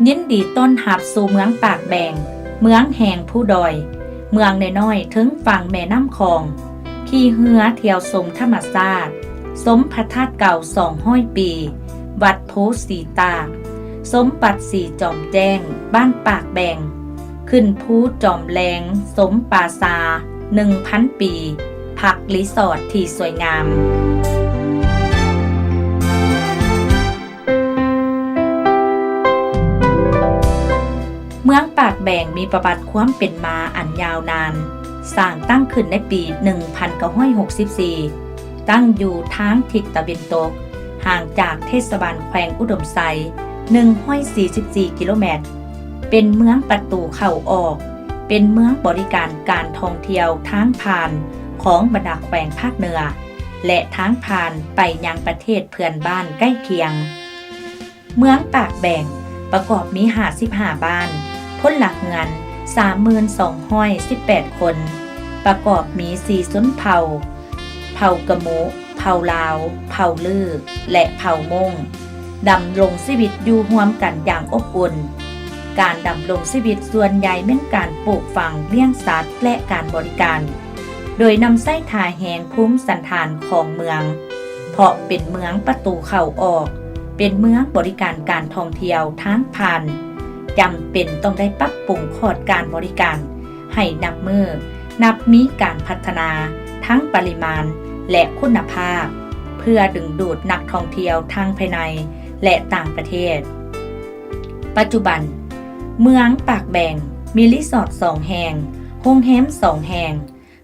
ຍິນດີຕ້ອນຮັບສູ່ເມືອງປາກແບງ, ເມືອງແຫ່ງພູດອຍ, ເມືອງນ້ອຍໆເທິງຝັ່ງແມ່ນ້ຳຂອງ. ຂີ່ເຮືອທ່ຽວຊົມທຳມະຊາດ, ຊົມພະທາດເກົ່າສອງຮ້ອຍປີ, ວັດໂພສີຕາກ, ຊົມວັດສີຈອມແຈ້ງ, ບ້ານປາກແບງ, ຂຶ້ນພູຈອມແລງ, ຊົມປ່າຊາໜຶ່ງພັນປີ, ພັກຣີສອດທີ່ສວຍງາມ. ເມືອງປາກແບງມີປະຫວັດຄວາມເປັນມາອັນຍາວນານ, ສ້າງຕັ້ງຂຶ້ນໃນປີໜຶ່ງພັນເກົ້າຮ້ອຍຫົກສິບສີ່, ຕັ້ງຢູ່ທາງທິດຕາເວັນຕົກ, ຫ່າງຈາກເທດສະບານແຂວງອຸດົມໄຊໜຶ່ງຮ້ອຍສີ່ສິບສີ່ກິໂລແມັດ, ເປັນເມືອງປະຕູເຂົ້າອອກ, ເປັນເມືອງບໍລິການການທ່ອງທ່ຽວທາງຜ່ານຂອງບັນດາແຂວງພາກເໜືອ ແລະ ທາງຜ່ານໄປຍັງປະເທດເພື່ອນບ້ານໃກ້ຄຽງ. ເມືອງປາກແບງປະກອບມີຫ້າສິບຫ້າບ້ານ, ພົນລະເຮືອນສາມໝື່ນສອງຮ້ອຍສິບແປດຄົນ, ປະກອບມີສີ່ຊົນເຜົ່າ, ເຜົ່າກະມຸ, ເຜົ່າລາວ, ເຜົ່າລື ແລະ ເຜົ່າມົ້ງ, ດຳລົງຊີວິດຢູ່ຮ່ວມກັນຢ່າງອົບອຸ່ນ. ການດຳລົງຊີວິດສ່ວນໃຫຍ່ແມ່ນການປູກຝັງ, ລ້ຽງສັດ ແລະ ການບໍລິການ, ໂດຍນຳໃຊ້ທ່າແຮງພູມສັນຖານຂອງເມືອງ. ເພາະເປັນເມືອງປະຕູເຂົ້າອອກ, ເປັນເມືອງບໍລິການການທ່ອງທ່ຽວທາງຜ່ານ, ຈຳເປັນຕ້ອງໄດ້ປັບປຸງຂອດການບໍລິການໃຫ້ນັບມື້ນັບມີການພັດທະນາທັງປະລິມານ ແລະ ຄຸນນະພາບ, ເພື່ອດຶງດູດນັກທ່ອງທ່ຽວທັງພາຍໃນ ແລະ ຕ່າງປະເທດ. ປັດຈຸບັນ, ເມືອງປາກແບງມີຣີສອດສອງແຫ່ງ, ໂຮງແຮມສອງແຫ່ງ,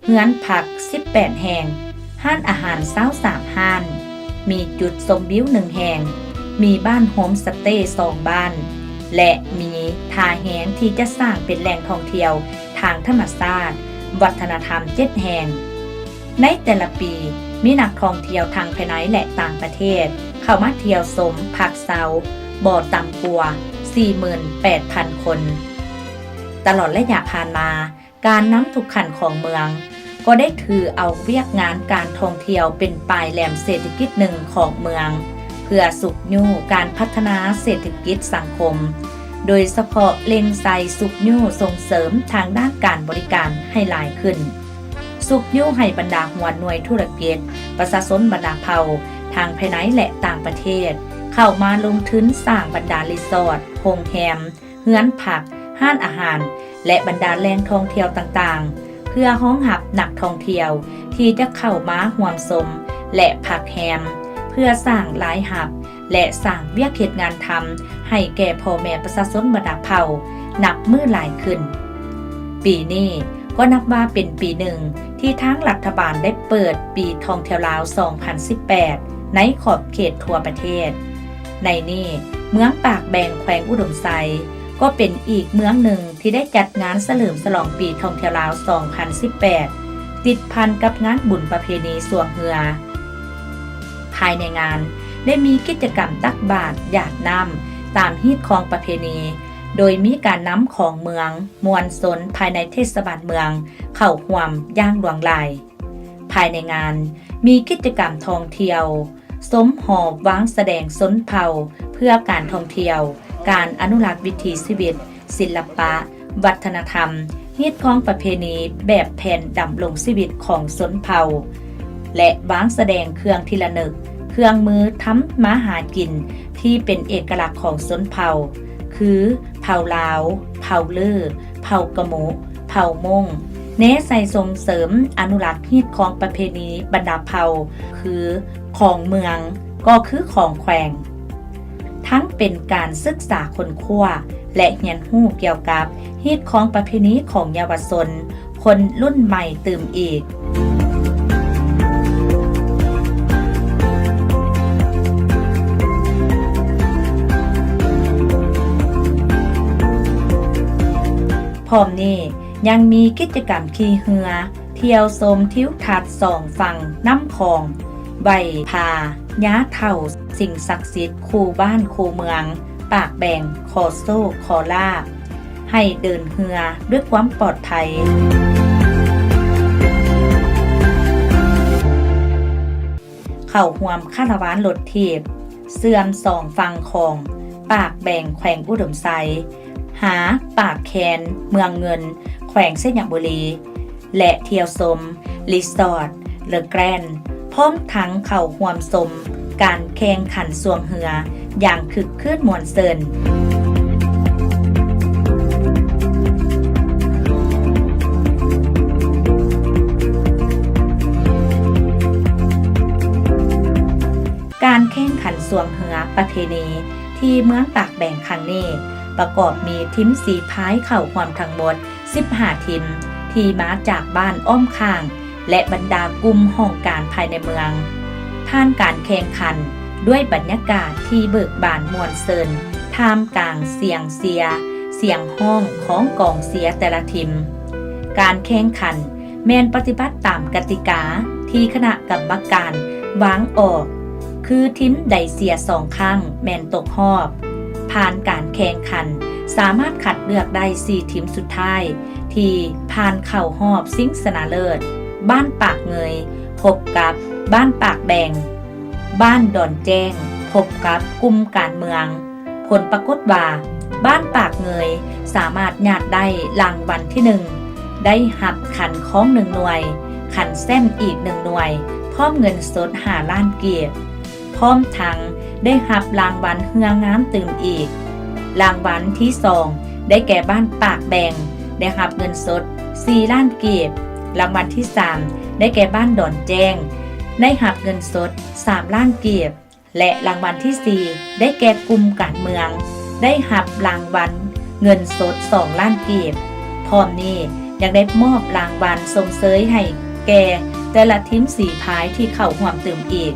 ເຮືອນພັກສິບແປດແຫ່ງ, ຮ້ານອາຫານຊາວສາມຮ້ານ, ມີຈຸດຊົມວິວໜຶ່ງແຫ່ງ, ມີບ້ານໂຮມສະເຕສອງບ້ານ ແລະ ມີທ່າແຮງທີ່ຈະສ້າງເປັນແຫຼ່ງທ່ອງທ່ຽວທາງທຳມະຊາດ, ວັດທະນະທຳເຈັດແຫ່ງ. ໃນແຕ່ລະປີ, ມີນັກທ່ອງທ່ຽວທັງພາຍໃນ ແລະ ຕ່າງປະເທດ ເຂົ້າມາທ່ຽວຊົມພັກເຊົາບໍ່ຕ່ຳກວ່າສີ່ໝື່ນແປດພັນຄົນ. ຕະຫຼອດໄລຍະຜ່ານມາ, ການນຳທຸກຂັ້ນຂອງເມືອງກໍໄດ້ຖືເອົາວຽກງານການທ່ອງທ່ຽວເປັນປາຍແຫຼມເສດຖະກິດໜຶ່ງຂອງເມືອງ ເພື່ອຊຸກຍູ້ການພັດທະນາເສດຖະກິດສັງຄົມ, ໂດຍສະເພາະເລັ່ງໃສ່ຊຸກຍູ້ສົ່ງເສີມທາງດ້ານການບໍລິການໃຫ້ຫຼາຍຂຶ້ນ, ຊຸກຍູ້ໃຫ້ບັນດາຫົວໜ່ວຍທຸລະກິດ, ປະຊາຊົນບັນດາເຜົ່າທັງພາຍໃນ ແລະ ຕ່າງປະເທດ ເຂົ້າມາລົງທຶນສ້າງບັນດາຣີສອດ, ໂຮງແຮມ, ເຮືອນພັກ, ຮ້ານອາຫານ ແລະ ບັນດາແຫຼ່ງທ່ອງທ່ຽວຕ່າງໆ ເພື່ອຮອງຮັບນັກທ່ອງທ່ຽວທີ່ຈະເຂົ້າມາຮ່ວມຊົມ ແລະ ພັກແຮມ, ເພື່ອສ້າງລາຍຮັບ ແລະ ສ້າງວຽກເຮັດງານທຳໃຫ້ແກ່ພໍ່ແມ່ປະຊາຊົນບັນດາເຜົ່ານັບມື້ຫຼາຍຂຶ້ນ. ປີນີ້ກໍນັບວ່າເປັນປີໜຶ່ງທີ່ທາງລັດຖະບານໄດ້ເປີດປີທ່ອງທ່ຽວລາວສອງພັນສິບແປດ ໃນຂອບເຂດທົ່ວປະເທດ. ໃນນີ້, ເມືອງປາກແບງ ແຂວງອຸດົມໄຊ ກໍເປັນອີກເມືອງໜຶ່ງທີ່ໄດ້ຈັດງານສະເຫຼີມສະຫຼອງປີທ່ອງທ່ຽວລາວສອງພັນສິບແປດ ຕິດພັນກັບງານບຸນປະເພນີຊ່ວງເຮືອ. ພາຍໃນງານໄດ້ມີກິດຈະກຳຕັກບາດ, ຢາດນ້ຳຕາມຮີດຄອງປະເພນີ, ໂດຍມີການນຳຂອງເມືອງ, ມວນຊົນພາຍໃນເທດສະບານເມືອງເຂົ້າຮ່ວມຢ່າງຫຼວງຫຼາຍ. ພາຍໃນງານມີກິດຈະກຳທ່ອງທ່ຽວ, ຊົມຫໍວາງສະແດງຊົນເຜົ່າເພື່ອການທ່ອງທ່ຽວ, ການອະນຸລັກວິຖີຊີວິດ, ສິລະປະ, ວັດທະນະທຳ, ຮີດຄອງປະເພນີແບບແຜນດຳລົງຊີວິດຂອງຊົນເຜົ່າ ແລະ ວາງສະແດງເຄື່ອງທີ່ລະນຶກ, ເຄື່ອງມືທຳມາຫາກິນທີ່ເປັນເອກະລັກຂອງຊົນເຜົ່າ ຄື ເຜົ່າລາວ, ເຜົ່າລື, ເຜົ່າກະມຸ, ເຜົ່າມົ້ງ, ແນໃສ່ສົ່ງເສີມອະນຸລັກຮີດຄອງປະເພນີບັນດາເຜົ່າ ຄື ຂອງເມືອງກໍຄືຂອງແຂວງ, ທັງເປັນການສຶກສາຄົ້ນຄວ້າ ແລະ ຮຽນຮູ້ກ່ຽວກັບຮີດຄອງປະເພນີຂອງເຍົາວະຊົນຄົນລຸ້ນໃໝ່ຕື່ມອີກ. ພ້ອມນີ້ຍັງມີກິດຈະກຳຂີ່ເຮືອ ທ່ຽວຊົມທິວທັດສອງຝັ່ງນ້ຳຂອງ, ໄຫວ້ພາຍາເຖົ້າ, ສິ່ງສັກສິດຄູ່ບ້ານຄູ່ເມືອງ, ປາກແບງ, ຂໍໂຊກຂໍລາບ, ໃຫ້ເດີນເຮືອດ້ວຍຄວາມປອດໄພ. ເຂົ້າຮ່ວມຄາລາວານລົດຖີບເຊື່ອມສອງຝັ່ງຂອງ ປາກແບງ ແຂວງອຸດົມໄຊ, ຫາປາກແຄນ ເມືອງເງິນ ແຂວງໄຊຍະບູລີ ແລະ ທ່ຽວຊົມ ຣີສອດ ເລີແກຣນ ພ້ອມທັງເຂົ້າຮ່ວມຊົມການແຂ່ງຂັນຊ່ວງເຮືອຢ່າງຄຶກຄື້ນມ່ວນຊື່ນ. ການແຂ່ງຂັນຊ່ວງເຮືອປະເພນີທີ່ເມືອງປາກແບງຄັ້ງນີ້ ປະກອບມີທີມສີພາຍເຂົ້າຮ່ວມທັງໝົດສິບຫ້າທີມ ທີ່ມາຈາກບ້ານອ້ອມຂ້າງ ແລະ ບັນດາກຸ່ມຫ້ອງການພາຍໃນເມືອງ. ຜ່ານການແຂ່ງຂັນດ້ວຍບັນຍາກາດທີ່ເບີກບານມ່ວນຊື່ນ ທ່າມກາງສຽງເຊຍ, ສຽງຮ້ອງຂອງກອງເຊຍແຕ່ລະທີມ. ການແຂ່ງຂັນ ແມ່ນປະຕິບັດຕາມກະຕິກາທີ່ຄະນະກຳມະການວາງອອກ, ຄືທີມໃດເຊຍສອງຄັ້ງແມ່ນຕົກຮອບ. ຜ່ານການແຂ່ງຂັນ ສາມາດຄັດເລືອກໄດ້ສີ່ທີມສຸດທ້າຍ ທີ່ຜ່ານເຂົ້າຮອບຊິງຊະນະເລີດ. ບ້ານປາກເງີຍ ພົບກັບບ້ານປາກແບງ, ບ້ານດອນແຈ້ງ ພົບກັບກຸ່ມການເມືອງ. ຜົນປາກົດວ່າ ບ້ານປາກເງີຍສາມາດຍາດໄດ້ລາງວັນທີໜຶ່ງ ໄດ້ຮັບຂັນຄອງໜຶ່ງໜ່ວຍ, ຂັນແຊ້ມອີກໜຶ່ງໜ່ວຍ, ພ້ອມເງິນສົດຫ້າລ້ານກີບ. ພ້ອມທັງໄດ້ຮັບລາງວັນເຮືອງາມຕື່ມອີກ. ລາງວັນທີສອງ ໄດ້ແກ່ບ້ານປາກແບງ ໄດ້ຮັບເງິນສົດສີ່ລ້ານກີບ. ລາງວັນທີສາມ ໄດ້ແກ່ບ້ານດອນແຈ້ງ ໄດ້ຮັບເງິນສົດສາມລ້ານກີບ. ແລະ ລາງວັນທີສີ່ ໄດ້ແກ່ກຸ່ມການເມືອງ ໄດ້ຮັບລາງວັນເງິນສົດສອງລ້ານກີບ. ພ້ອມນີ້ຍັງໄດ້ມອບລາງວັນຊົມເຊີຍໃຫ້ແກ່ແຕ່ລະທີມສີພາຍທີ່ເຂົ້າຮ່ວມຕື່ມອີກ.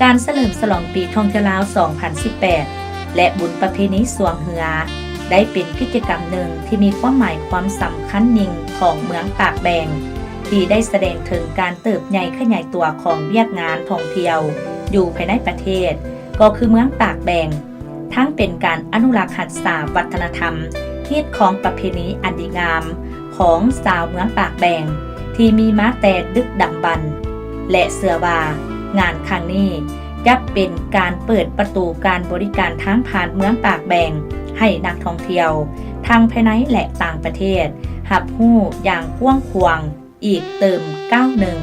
ການສະເຫຼີມສະຫຼອງປີທ່ອງທ່ຽວລາວສອງພັນສິບແປດ ແລະ ບຸນປະເພນີຊ່ວງເຮືອ ໄດ້ເປັນກິດຈະກຳໜຶ່ງທີ່ມີຄວາມໝາຍຄວາມສຳຄັນຍິ່ງຂອງເມືອງປາກແບງ ທີ່ໄດ້ສະແດງເຖິງການເຕີບໃຫຍ່ຂະຫຍາຍຕົວຂອງວຽກງານທ່ອງທ່ຽວຢູ່ພາຍໃນປະເທດ ກໍຄືເມືອງປາກແບງ. ທັງເປັນການອະນຸລັກຮັກສາວັດທະນະທຳ, ຮີດຄອງປະເພນີອັນດີງາມຂອງຊາວເມືອງປາກແບງ ທີ່ມີມາແຕ່ດຶກດຳບັນ ແລະ ເຊື່ອວ່າງານຄັ້ງນີ້ຈະເປັນການເປີດປະຕູການບໍລິການທາງຜ່ານເມືອງປາກແບງໃຫ້ນັກທ່ອງທ່ຽວທັງພາຍໃນ ແລະ ຕ່າງປະເທດຮັບຮູ້ຢ່າງກວ້າງຂວາງ ອີກເຕີມກ້າວໜຶ່ງ.